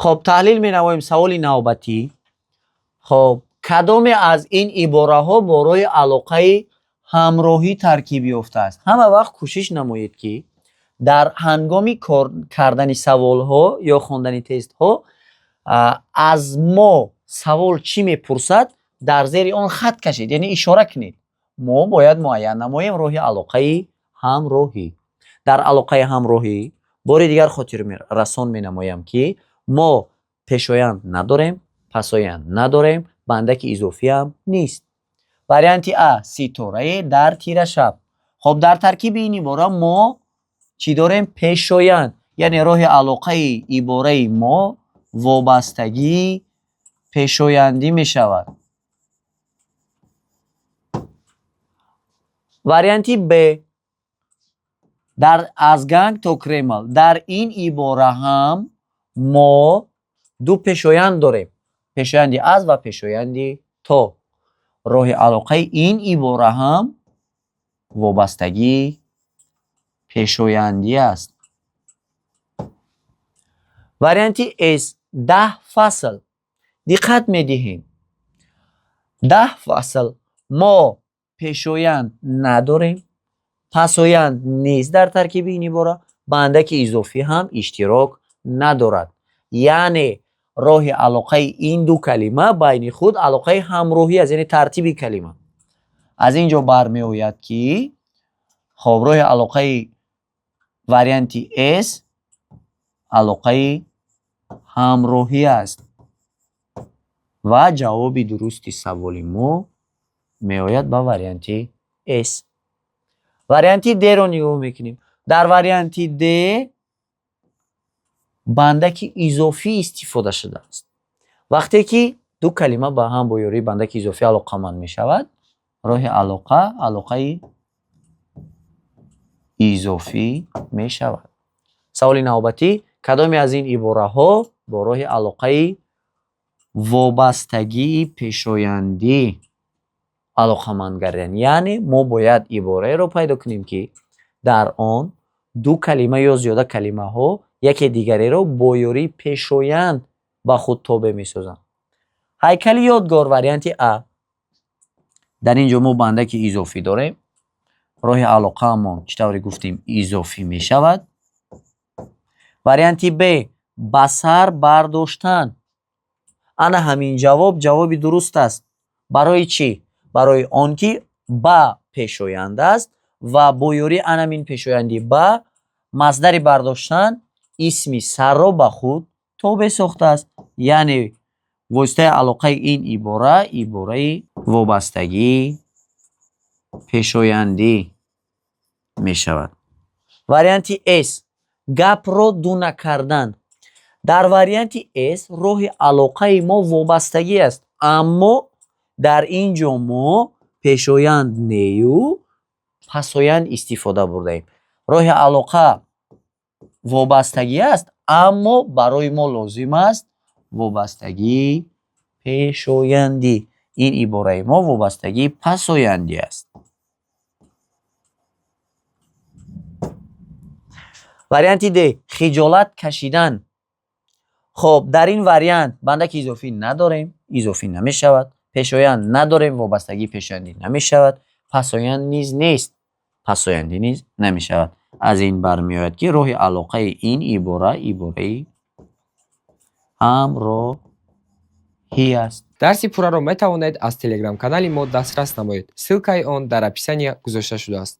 Хоб, таҳлил менамоем саволи навбатӣ. Хоб, кадоме аз ин ибораҳо бо роҳи алоқаи ҳамроҳӣ таркиб ёфтааст? Ҳама вақт кӯшиш намоед, ки дар ҳангоми кор кардани саволҳо ё хондани тестҳо аз мо савол чӣ мепурсад, дар зери он хат кашед, яъне ишора кунед. Мо бояд муайян намоем роҳи алоқаи ҳамроҳӣ. Дар алоқаи ҳамроҳӣ бори дигар хотиррасон менамоям, ки мо пешоянд надорем, пасоянд надорем, бандаки изофиам нест. Варианти А: ситорае дар тирашаб. Хоб, дар таркиби ин ибора мо чӣ дорем? Пешоянд, яъне роҳи алоқаи ибораи мо вобастагии пешояндӣ мешавад. Варианти Б: дар аз Ганг то Кремл. Дар ин ибора ҳам мо ду пешоянд дорем: пешоянди аз ва пешоянди то. Роҳи алоқаи ин ибора ҳам вобастагии пешояндӣ аст. Варианти С: 10 фасл. Диққат медиҳем, 10 фасл, мо пешоянд надорем, пасоянд нест дар таркиби ин ибора, бандаки изофӣ ҳам иштирок надорад. Яъне роҳи алоқаи ин ду калима байни худ алоқаи ҳамроҳӣ аст, яъне тартиби калима. Аз ин ҷо бармеояд, ки хоб, роҳи алоқаи варианти С алоқаи ҳамроҳӣ аст ва ҷавоби дурусти саволи мо меояд ба варианти С. Варианти Д-ро нигоҳ мекунем. Дар варианти Д бандаки изофӣ истифода шудааст. Вақте ки ду калима ба ҳам бо ёрии бандаки изофӣ алоқаманд мешавад, роҳи алоқа алоқаи изофӣ мешавад. Саволи навбатӣ: кадоме аз ин ибораҳо бо роҳи алоқаи вобастагии пешояндӣ алоқаманд гардиданд? Яъне мо бояд ибораеро пайдо кунем, ки дар он ду калима ё зиёда калимаҳо яке дигареро бо ёрии пешоянд ба худ тобеъ месозанд. Ҳайкали ёдгор, варианти А. Дар ин ҷо мо бандаки изофӣ дорем, роҳи алоқаамон, чӣ тавре гуфтем, изофӣ мешавад. Варианти Б: ба сар бардоштан. Ана ҳамин ҷавоб ҷавоби дуруст аст. Барои чӣ? Барои он ки ба пешоянд аст ва бо ёрии анамин пешоянди ба масдари бардоштан исми сарро ба худ тобеъ сохтааст. Яъне воситаи алоқаи ин ибора ибораи вобастагии пешояндӣ мешавад. Варианти С: гапро ду накардан. Дар варианти С роҳи алоқаи мо вобастагӣ аст, аммо дар ин ҷо мо пешоянд нею пасоянд истифода бурдаем. Роҳи алоқа вобастагӣ аст, аммо барои мо лозим аст вобастагии пешояндӣ. Ин ибораи мо вобастагии пасояндӣ аст. Варианти Д: хиҷолат кашидан. Хоб, дар ин вариант бандаки изофӣ надорем, изофӣ намешавад, пешоянд надорем, вобастагии пешояндӣ намешавад, пасоянд низ нест, пасояндӣ низ намешавад. Аз ин бармеояд, ки роҳи алоқаи ин ибора ибораи ҳамроҳӣ аст. Дарси пурраро метавонед аз телеграм-канали мо дастрас намоед. Ссылкаи он дар описания гузошта шудааст.